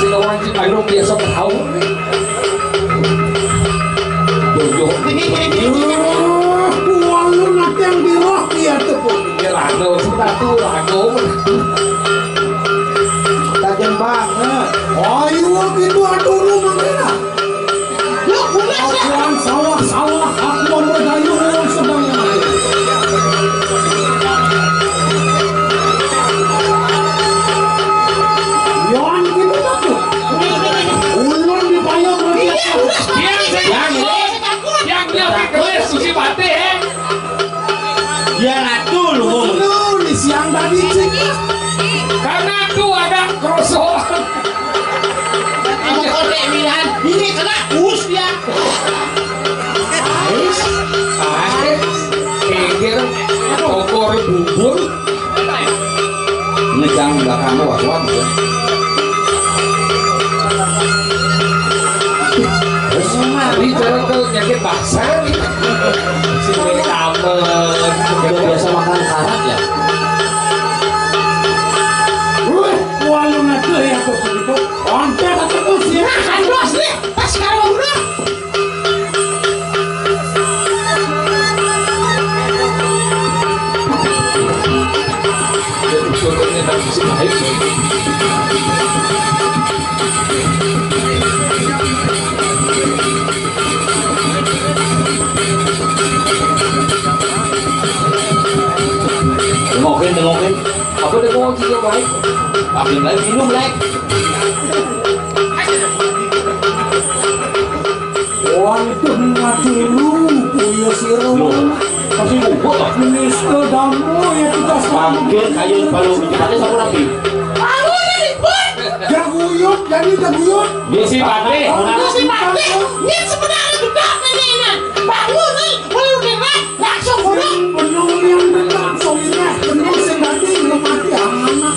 Sing orang Cipayung biasa tahu. Bodoh. Wah, kualu nak yang di roh dia tuh. Ya, lagu, sepatu, lagu. Tajam banget. Ayo, gitu, aduh, lu mana? Yuk, mulai, Sir. Tuan sawah, sawah, aku mau bergayung, sedang. Yon, gitu, takut. Ulun di payung, Iya, udah. Yang, yang, yang, yang, suci mati, eh. Dia ratu lu. Lu di siang tadi, Cik. Karena tuh ada kerusuhan. Kamu kode Milan, ini kena us dia. Ais, ais, kengger, tokor bubur. Ngejang belakang lu, was-was, ya. Terus, tadi jalan ke nyakit basah, gitu. Sini tamen. Udah biasa makan karat, ya? Wih, walu ngedeh ya, tuh, begitu. Ontek, kata, tuh, sini. Nah, kan, bos, nih. Pas kalau udah. Dengokin, dengokin. Apa dengokin juga baik? Ambil lagi minum, Lek. Waduh, ngadu lu, kuya sira. Loh, masih ngumpul, toh? Mister Damu, ya, kita Mangkin ayo kalau cepatnya sama Nabi. Bangun, ribut. Jaguyut, jadi jaguyut. Gusti Patih. Gusti Patih, ini sebenarnya juga ini, nah. Bangun, nih, kalau udah langsung udah. Penuh yang benar, so ini, penuh sing dadi, belum mati, anak.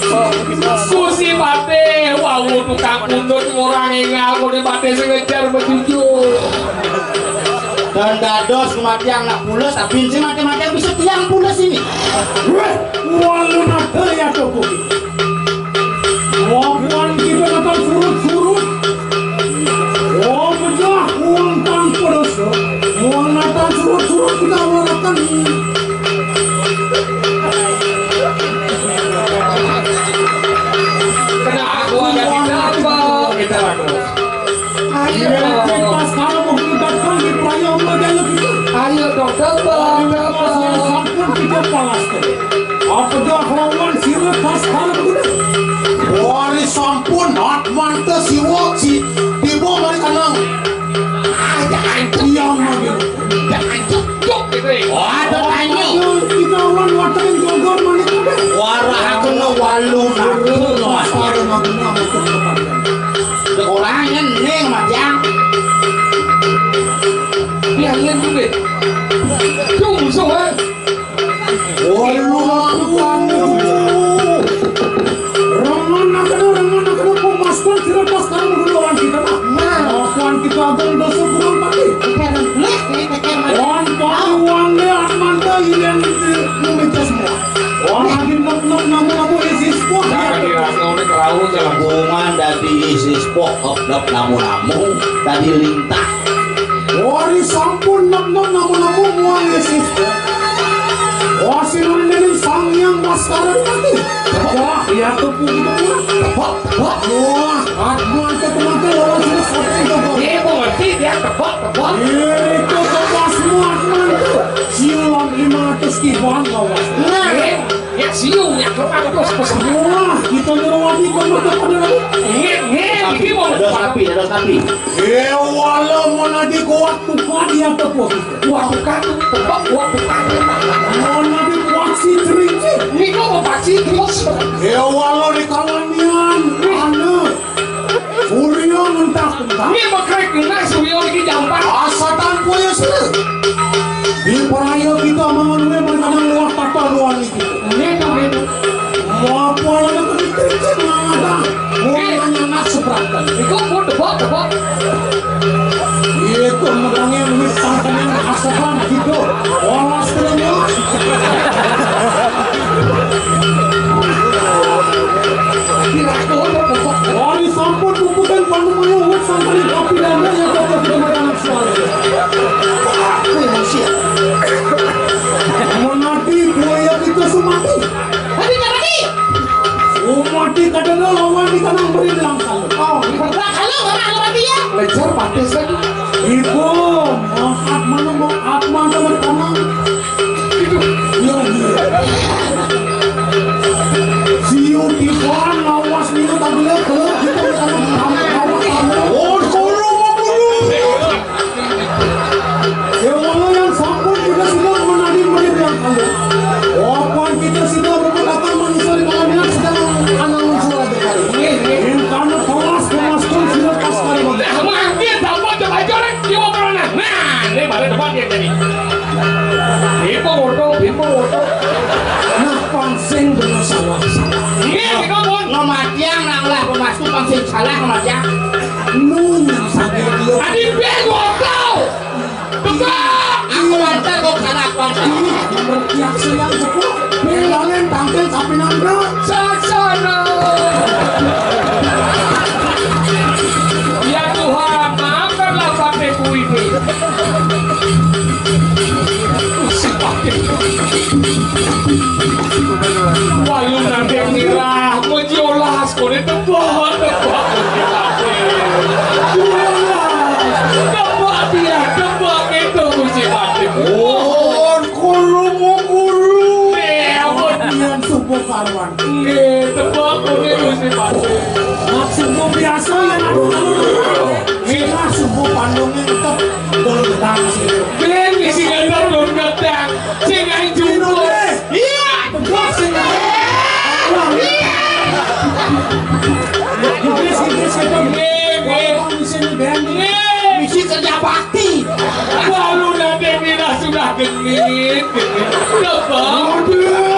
Gusti Patih, wau tukang pundut orang engal, kok Patih sing ngejar bejuju. Dan dados kematian nak pules, tapi sing mati-mati bisa tiang pules ini. Weh, walu nate ya tuh. Wawan kita datang surut-surut. Wah, pecah, uang tanpa dosa. Uang datang surut-surut kita warahkan. Kena aku ada kita apa? Kita lakukan. Ayo, Iya, dong. Pas kalau mau kita pun di payung model gitu. Ayo, dong, double, Ayo, double. Pas yang sampun kita palas tuh. Apa dah lawan sira pas kalau gitu? Wari sampun, not mantep siwok si tiba mari kanang. Ada anjing. Iya, mah gitu. Ada anjing. Cuk, gitu ya. Wah, ada banyu. Kita lawan waterin gogor manik kabeh. Warah kena walu natu, no, Mas. Aduh, makin lama tuh. Kekurangan nih, Mas, ya. Biarin dulu deh. Tuh, musuh, eh. Walu natu. Rengan nak kena, rengan nak kena, pemaskon kira pas kamu dulu lawan kita, nah. Nah. Lawan kita abang dosa kurang pati. Tekan, leh, eh, tekan, Mas. Wan, wan, wan, deh, Atman, deh, ini yang mesti meminta semua. Wan, lagi nok, nok, namu, namu, isi spot. Jangan dirasa udah kelaut, jangan. Hubungan dari isi spot, nok, nok, namu, namu, tadi lintah. Wari sampun, nok, nok, namu, namu, muang, isi spot. Wah, si Nandini Sang Hyang Baskara mati. Wah, iya tuh, pun, pun, pun. Wah, Atman ke teman-teman, lawan sini satu, tiga, empat. Dia mengerti, dia tebak, tebak. Iya, itu tebak semua Atman tuh. Siulan lima ratus kiban, kawan. Nah, eh, Siung ya, kok aku terus pesan. Wah, kita nyuruh wadi, kok mereka pada lagi. Nge, nge, ini mau ada sapi, ada sapi. Eh, walau mau lagi kuat, buka dia tepuk. Wah, bukan, tepuk, wah, bukan. Mau lagi kuat si cerici. Ini kok mau pasti terus. Eh, walau di kalanian, anu. Suryo mentah-mentah. Ini mau krik, enggak, Suryo ini jampat. Asatan kuya sih. Di peraya kita mangan we, mereka luar tata luar ini. Ini tuh, ini. Mau apa lagi tuh dikecil, nggak ada. Mau nanya nak seberangkat. Ikut, ikut, tepuk, tepuk. Itu menangnya duit tangkanya asapan gitu. Olas terus. Wari sampun puputan panumaya wit santri kopi dana yang kata sudah anak suara. Aku yang manusia. Mengerti buaya kita semati. Tadi ngerti. Umati kadang lawan di kanang beri langkal. Oh, pernah kalau orang ngerti ya. Lejar patis lagi. Ibu, maaf mana mau apa mana mau kamu. Iya, iya. Siu tipuan lawas minggu tak boleh kalau kita kamu kamu kamu. Oh, koro mau koro. Ya, walau yang sampun kita sudah menadi menit yang kali. Walaupun kita sudah berpendapat manusia di kalangan sedang anak unsur aja kali. Yang karena kelas kelas pun sudah pas kali. Nah, mangkir dapat coba coret jiwa corona. Nah, ini pada depan dia tadi. Ibu foto, ibu foto. Nah, pansing bener salah. Iya, ibu pun. Ngematiang nang lah pemasu pansing salah ngematiang. Nun yang sakit dia. Tadi ben foto. Tebak. Aku lancar kok sana aku lancar. Ih, yang siang sepuluh. Bilangin tangkil sapi nanda. Saksana. Ya Tuhan, maafkanlah pateku ini. Si pateku. Walu nanti mirah, mejiolas, kone tebak, tebak. Tebak dia, tebak itu, Gusti Patih. Oh, kulu mukulu. Eh, ampun. Yang subuh karuan. Eh, tebak, kone, Gusti Patih. Maksudmu biasa ya, aduh, aduh. Ini lah subuh pandungnya tetap. Dulu gedang sih. Ben, isi gedang, dulu gedang. Sing aing jumbo. Iya. Tegas sih. Iya. Gigis, gigis, gigis. Nggih, nggih. Ngomong di sini, Ben. Nggih. Misi kerja bakti. Walu nanti Mira sudah genit, genit. Tebak. Aduh.